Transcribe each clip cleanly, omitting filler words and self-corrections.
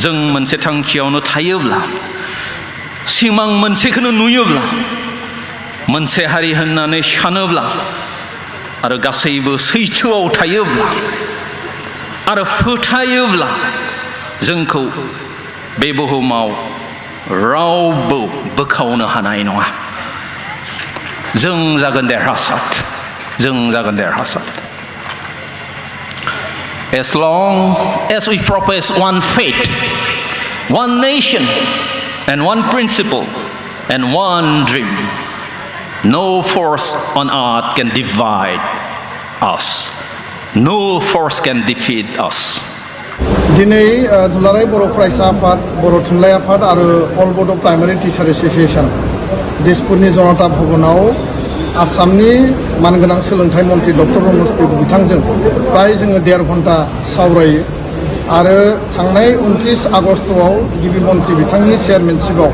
जों मोनसे थांखियावनो थायोब्ला सिमां मोनसेखौनो नुयोब्ला मोनसे हारि होननानै सानोब्ला आरो गासैबो सैथोआव थायोब्ला आरो फोथायोब्ला जोंखौ बे बुहुमाव रावबो बोखावनो हानाय नङा। जों जागोन देरहासार, जों जागोन देरहासार। As long as we profess one faith, one nation, and one principle, and one dream, no force on earth can divide us. No force can defeat us. दिनै दुलाराय बर' फरायसा आफाद, बर' थुनलाइ आफाद आरो अल बड' प्राइमारि टिचार एस'सिएशन दिसपुरनि जनता भवनाव आसामनि मानगोनां सोलोंथाइ मन्त्रि डक्टर रमेश बिथांजों प्राय जोङो 1.5 घन्टा सावरायो आरो थांनाय 29 आगस्टआव गिबि मन्त्रि बिथांनि चेयारमेनशिपआव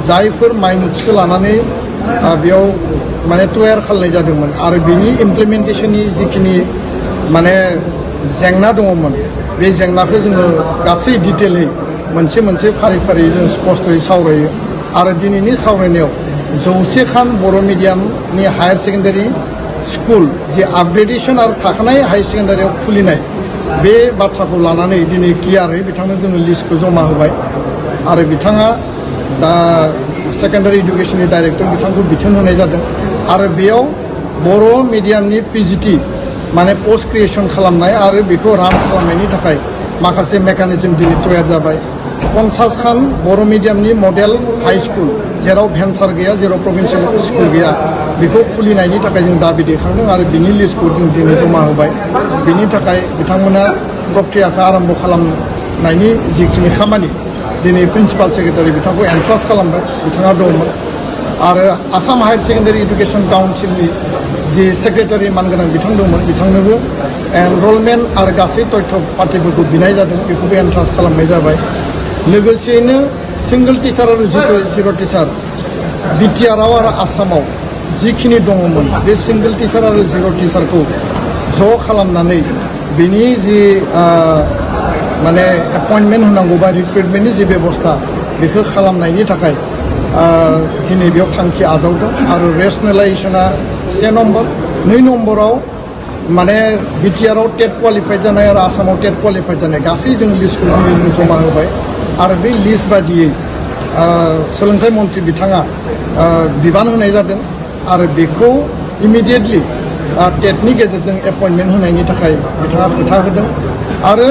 जायफोर माइनुट्सखौ लानानै बेयाव माने तयार खालामनाय जादोंमोन आरो बिनि इमप्लिमेन्टेशननि जिखिनि माने जेंना दङमोन बे जेंनाखौ जोङो गासै डिटेलै मोनसे मोनसे फारि फारि जों स्पष्टयै सावरायो आरो दिनैनि सावरायनायाव 100 खान बर' मिडियामनि हायार सेकेन्डारि स्कुल जे आपग्रेडेशन आरो थाखानाय हायार सेकेन्डारियाव खुलिनाय बे बाथ्राखौ लानानै दिनै क्लियारै बिथांनो जोङो लिस्टखौ जमा होबाय आरो बिथाङा दा सेकेन्डारि इडुकेसननि डाइरेक्टर बिथांखौ बिथोन होनाय जादों आरो बेयाव बर' मिडियामनि पिजिटि माने पोस्ट क्रिएशन खालामनाय आरो बेखौ रान खालामनायनि थाखाय माखासे मेकानिजम दिनै तयार जाबाय। 50 खान बर' मिडियामनि मडेल हाई स्कुल जेराव भेन्सार गैया, जेराव प्रभिन्सियेल स्कुल गैया, बेखौ खुलिनायनि थाखाय जों दाबि दैखांदों आरो बिनि लिस्टखौ जों दिनै जमा होबाय। बिनि थाखाय बिथांमोना प्रक्रियाखौ आरम्भ खालामनायनि जिखिनि खामानि दिनै प्रिन्सिपाल सेक्रेटारि बिथांखौ एन्ट्रास्ट खालामबाय, बिथाङा दंमोन आरो आसाम हायार सेकेन्डारि इडुकेसन काउन्सिलनि जि सेक्रेटारि मानगोनां बिथां दंमोन बिथांनोबो एनरलमेन्ट आरो गासै तथ्य पातिफोरखौ बिनाय जादों, बेखौबो एन्ट्रास्ट खालामनाय जाबाय। लोगोसेयैनो सिंगल टिचार आरो जिर' टिचार बिटिआरआव आरो आसामाव जिखिनि दङमोन बे सिंगल टिचार आरो जिर' टिचारखौ ज' खालामनानै बिनि जि माने एपइन्टमेन्ट होनांगौ बा रिक्रुटमेन्टनि जि बेबस्था बेखौ खालामनायनि थाखाय दिनै बेयाव थांखि आजावदों आरो रेसनेलाइजेसना 1 नम्बर 2 नम्बराव माने बिटिआरआव टेट क्वालिफाइड जानाय आरो आसामाव टेट क्वालिफाइड जानाय गासै जों लिस्टखौ जों जमा होबाय आरो बे लिस्ट बादियै सोलोंथाइ मन्त्रि बिथाङा बिबान होनाय जादों आरो बेखौ इमिडियेटलि टेटनि गेजेरजों एपइन्टमेन्ट होनायनि थाखाय बिथाङा खोथा होदों आरो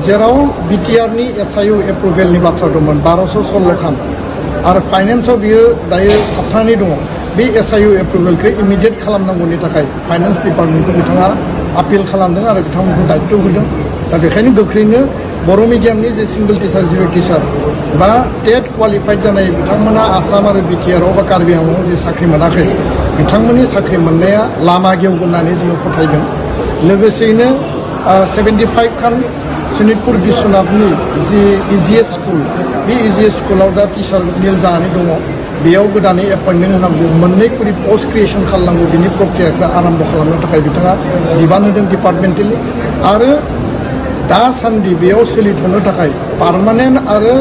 जेराव बिटिआरनि एसआइउ एप्रुभेलनि बाथ्रा दंमोन 1216 खान आरो फाइनेन्सआव बियो दायो थाबथानानै दङ, बे एसआइउ एप्रुभेलखौ इमिडियेट खालामनांगौनि थाखाय फाइनेन्स डिपार्टमेन्टखौ बिथाङा आपिल खालामदों आरो बिथांमोनखौ दायित्व होदों। दा बेखायनो गोख्रैनो बर' मिडियामनि जे सिंगल टिचार जिर' टिचार बा टेट क्वालिफाइड जानाय बिथांमोना आसाम आरो बिटिआरआव बा कार्बि आंलंआव जे साख्रि मोनाखै बिथांमोननि साख्रि मोननाया लामा गेवगोन होननानै जोङो फोथायदों। लोगोसेयैनो 75 खान सनितपुर बिश्वनाथनि जि इजिएस स्कुल बे इजिएस स्कुलाव दा टिचार निल जानानै दङ, बेयाव गोदानै एपइन्टमेन्ट होनांगौ, 2 करि पोस्ट क्रिएशन खालामनांगौ, बिनि प्रक्रियाखौ आरम्भ खालामनो थाखाय बिथाङा बिबान होदों डिपार्टमेन्टेलि आरो दासान्दि बेयाव सोलिथ'नो थाखाय पार्मानेन्ट आरो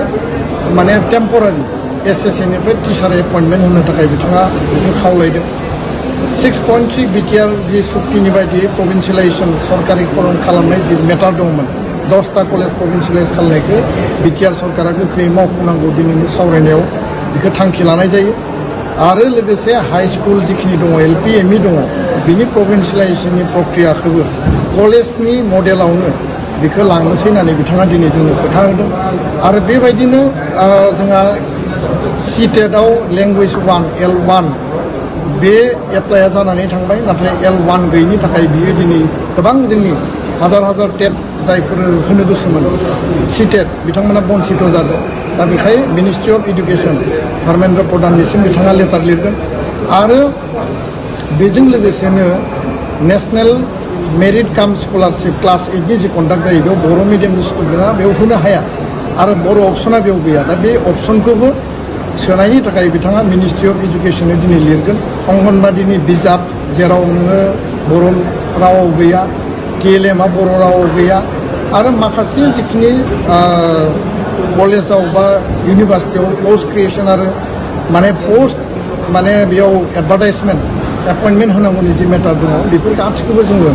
माने टेम्परारि एसएसएनिफ्राय टिचार एपइन्टमेन्ट होनो थाखाय बिथाङा बेखौ खावलायदों। 6.3 बिटिआर जि सुक्तिनि बायदियै प्रभिन्सियेलाइजेसन सरकारिकरण खालामनाय जि मेटार दंमोन 10टा कलेज प्रभिन्सियेलाइज खालामनायखौ बिटिआर सरकारा गोख्रै मावफुंनांगौ दिनैनि सावरायनायाव बेखौ थांखि लानाय जायो आरो लोगोसे हाई स्कुल जिखिनि दङ एलपि एमइ दङ बिनि प्रभिन्सियेलाइजेसननि प्रक्रियाखौबो कलेजनि मडेलावनो बेखौ लांनोसै होननानै बिथाङा दिनै जोंनो खोथा होदों आरो बेबायदिनो जोंहा सिटेटआव लेंगुवेज 1 L1 बे एप्लाइआ जानानै थांबाय, नाथाय L1 गैयिनि थाखाय बियो दिनै गोबां जोंनि हाजार टेट जायफोर होनो गोसोमोन सिटेट बिथांमोना बन्सित जादों। दा बेखाय मिनिस्ट्रि अफ इडुकेसन धर्मेन्द्र प्रधाननिसिम बिथाङा लेटार लिरगोन आरो बेजों लोगोसेनो नेशनेल मेरिट काम स्कलारशिप क्लास 8नि जि कन्डाक्ट जायो बेयाव बर' मिडियामनि स्टुडेन्टआ बेयाव होनो हाया आरो बर' अपसना बेयाव गैया। दा बे अपसनखौबो सोनायनि थाखाय बिथाङा मिनिस्ट्रि अफ इडुकेसननो दिनै लिरगोन। अंगनबादिनि बिजाब जेराव नोङो बर' रावाव गैया, टिएलएमआ बर' रावाव गैया आरो माखासे जिखिनि कलेजाव बा इउनिभार्सिटियाव पस्ट क्रिएशन आरो माने पस्ट माने बेयाव एडभार्टाइजमेन्ट एपइन्टमेन्ट होनांगौनि जि मेटार दङ बेफोर गासिखौबो जोङो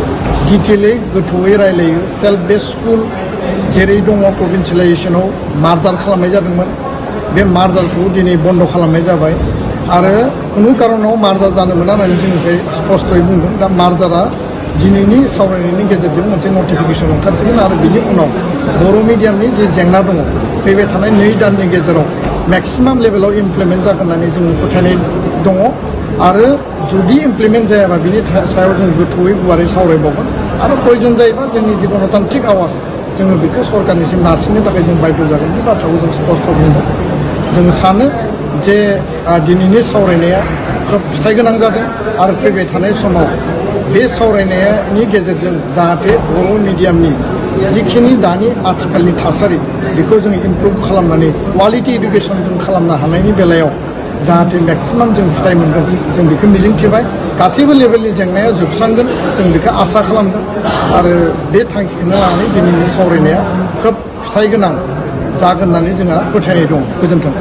डिटेलै गोथौयै रायलायो सेल्फ बेस्ड स्कुल जेरै दङ प्रभिन्सियेलाइजेसनाव मार्जार खालामनाय जादोंमोन बे मार्जारखौ दिनै बन्द खालामनाय जाबाय आरो खुनु कारनाव मार्जार जानो मोना होननानै जोंनिफ्राय स्पष्टयै बुंदों दा मार्जारा दिनैनि सावरायनायनि गेजेरजों मोनसे नटिफिकेसन ओंखारसिगोन आरो बिनि उनाव बर' मिडियामनि जे जेंना दङ फैबाय थानाय 2 दाननि गेजेराव मेक्सिमाम लेभेलाव इमप्लिमेन्ट जागोन होननानै जों फोथायनाय दङ आरो जुदि इमप्लिमेन्ट जायाबा बिनि सायाव जों गोथौयै गुवारै सावरायबावगोन आरो प्रयजन जायोबा जोंनि जि गणतान्त्रिक आवाज जोङो बेखौ सरकारनिसिम नारसिननो थाखाय जों बाध्य जागोन बे बाथ्राखौ जों स्पष्ट बुंदों जों सानो जे दिनैनि सावरायनाया खोब फिथाइ गोनां जादों आरो फैबाय थानाय समाव बे सावरायनायनि गेजेरजों जाहाथे बर' मिडियामनि जिखिनि दानि आथिखालनि थासारि बेखौ जों इमप्रुभ खालामनानै क्वालिटि इडुकेसन जों खालामनो हानायनि बेलायाव जाहाथे मेक्सिमाम जों फिथाइ मोनगोन जों बेखौ मिजिंथिबाय गासैबो लेभेलनि जेंनाया जोबस्रांगोन जों बेखौ आसा खालामदों आरो बे थांखिखौनो लानानै दिनैनि सावरायनाया खोब फिथाइ गोनां जागोन होननानै जोंहा फोथायनाय दं गोजोन्थों